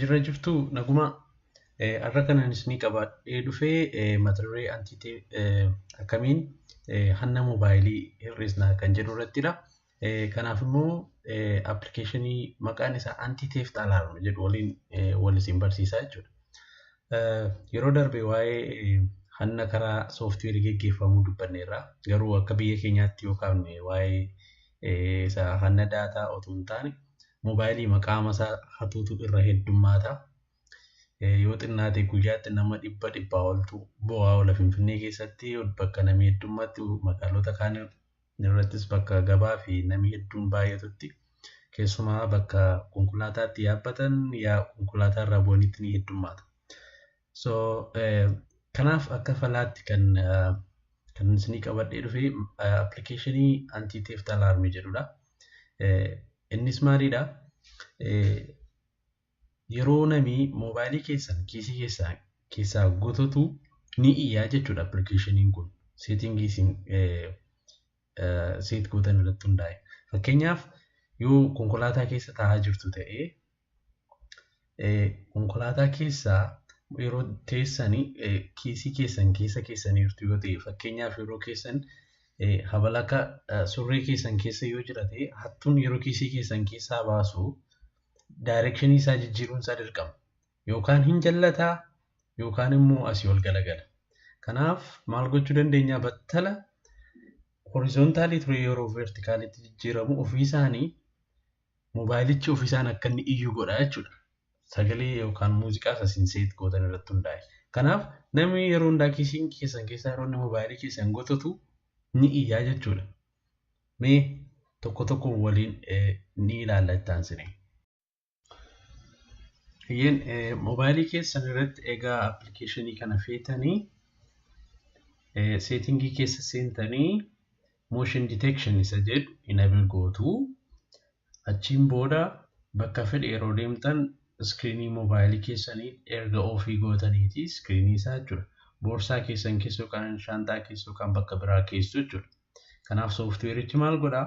Jirra jirtuu nagumaa. Har'a kanan isinii qabadhee dhufee mata duree akkamiin hanna moobaayilii hir'isna kan jedhu irrattidha. Kanaaf immoo appilikeeshinii maqaan isaa anti-theft alarm jedhu waliin wal isin barsiisaa jechuudha. Yeroo darbe waa'ee hanna karaa sooftiweerii geggeeffamuu dubbanneerra. Garuu akka biyya keenyaatti yoo kaafne waa'ee isa hanna daataa otoo hin taane moobaayilii maqaa isaa hatuutu irra heddummaata. Yoo xinnaate guyyaatti nama dhibba dhibbaa oltu bu'aa oola Finfinnee keessatti bakka namni heddummaatti, magaalota kaan irrattis bakka gabaa fi namni hedduun baay'atutti, keessumaa bakka konkolaataatti yaabbatan yaa konkolaataa irraa bu'anitti ni heddummaata. So kanaaf akka falaatti kan isinii qabadhee dhufe appilikeeshinii anti-theft alarm jedhudha. Innis maalidha? Yeroo namni moobaayilii keessan kiisii keessaa gotatu ni iyyaa jechuudha appilikeeshiniin kun. Seetingii isin seet gootan irratti hundaa'e. Fakkeenyaaf, yoo konkolaataa keessa taa'aa jirtu ta'ee, konkolaataa keessaa yeroo teessanii kiisii keessan keessa keessaniirtu yoo ta'e, fakkeenyaaf yeroo keessan habalaka surree keessan keessa yoo jira ta'e, hattuun yeroo kiisii keessan keessaa baasu daayirekshinii isaa jijjiiruun isaa dirqama. Yookaan hin jallataa yookaan immoo asii ol galagala. Kanaaf maal gochuu dandeenya? Battala horizontaalii ture yeroo vertikaalitti jijjiiramu ofii isaanii moobaayilichi ofiisaan akka inni iyyu godha jechuudha. Sagalee yookaan muuziqaa isa isin seet gootan irratti hundaa'e. Kanaaf namni yeroo hundaa kiisiin keessan keessaa yeroo inni moobaayilii keessan gotatu ni iyyaa jechuudha. Mee tokko tokko waliin ni ilaalla itti aansine. Eeyyeen, moobaayilii keessan irratti egaa appilikeeshinii kana feetanii seetingii keessa seentanii motion detection isa jedhu enable gootu. Achiin booda bakka fedhe yeroo deemtan iskiriinii moobaayilii keessanii erga ofii gootaniiti iskiriinii isaa jechuudha. Boorsaa keessan keessa yookaan shaanxaa keessa yookaan bakka biraa keessu jechuudha. Kanaaf sooftiweerichi maal godhaa?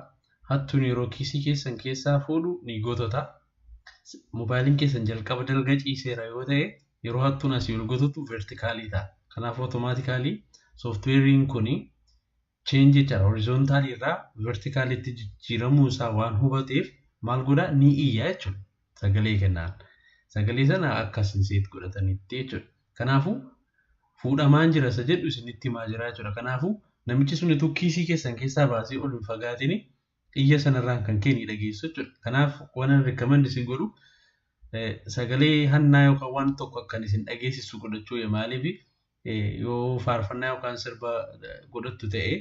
Hattuun yeroo kiisii keessan keessaa fuudhu ni gotota. Moobaayiliin keessan jalqaba dalga ciiseera yoo ta'e, yeroo hattuun asii ol gototu vertikaalii ta'a. Kanaaf otomaatikaalii sooftiweeriin kuni change jechaadha. Horizontaalii irraa vertikaalitti jijjiiramuu isaa waan hubateef maal godhaa? Ni iyya jechuudha. Sagalee kennaan. Sagalee sana akka isin seet godhatanitti jechuudha. Kanaafuu fuudhamaan jira isa jedhu isinitti himaa jira jechuudha. Kanaafuu namichi sun utuu kiisii keessan keessaa baasee ol hin fagaatini iyya sanarraan kan ka'e ni dhageessu jechuudha. Kanaaf waan recommend isin godhu sagalee hannaa yookaan waan tokko akkan isin dhageessisu godhachuu. Maaliif, yoo faarfannaa yookaan sirba godhattu ta'e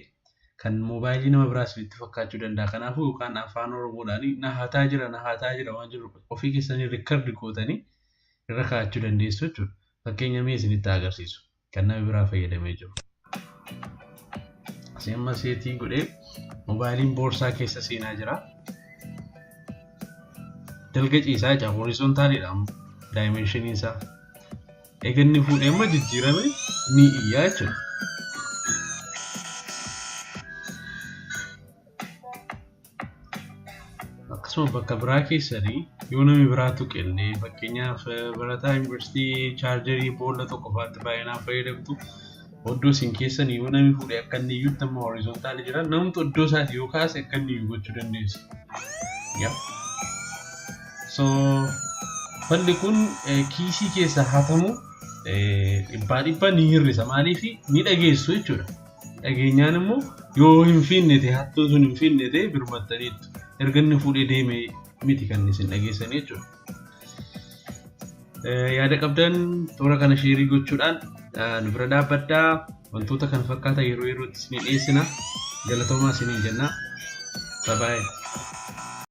kan moobaayilii nama biraa isinitti fakkaachuu danda'a. Kanaafuu yookaan afaan Oromoodhaan na hataa jira, na hataa jira waan jiru ofii keessanii record gootanii irra kaa'achuu dandeessu jechuudha. Fakkeenya mee isinitti agarsiisu kan nama biraa fayyadamee jiru. Asii amma seetii godhee moobaayiliin boorsaa keessa seenaa jira. Dalga ciisaa jira, horizontaaliidha daayimenshiniin isaa. Egaa inni fuudhee amma jijjiirame ni iyyaa jechuudha. Akkasuma bakka biraa keessanii yoo namni biraa tuqe illee, fakkeenyaaf barataa yuunivarsiitii chaarjarii boolla tokko faatti baay'inaan fayyadamtu, oddoo isin keessanii yoo namni fuudhee akka inni iyyutti, amma horizontaalii jira, namni oddoo isaati yoo kaase akka inni iyyu gochuu dandeessu. So falli kun kiisii keessa hatamu dhibbaa dhibba ni hir'isa. Maaliif, ni dhageessu jechuudha. Dhageenyaan immoo yoo hin fiinne ta'e, hattuun sun hin fiinne ta'e, birmattaniittu. Erga inni fuudhee deeme miti kan isin dhageessan jechuudha. Yaada qabdan toora kana share gochuudhaan nu bira dhaabbadhaa. Wantoota kana fakkaatan yeroo yerootti isinii dhiyeessina. Galatoomaa isiniin jenna. Bye bye.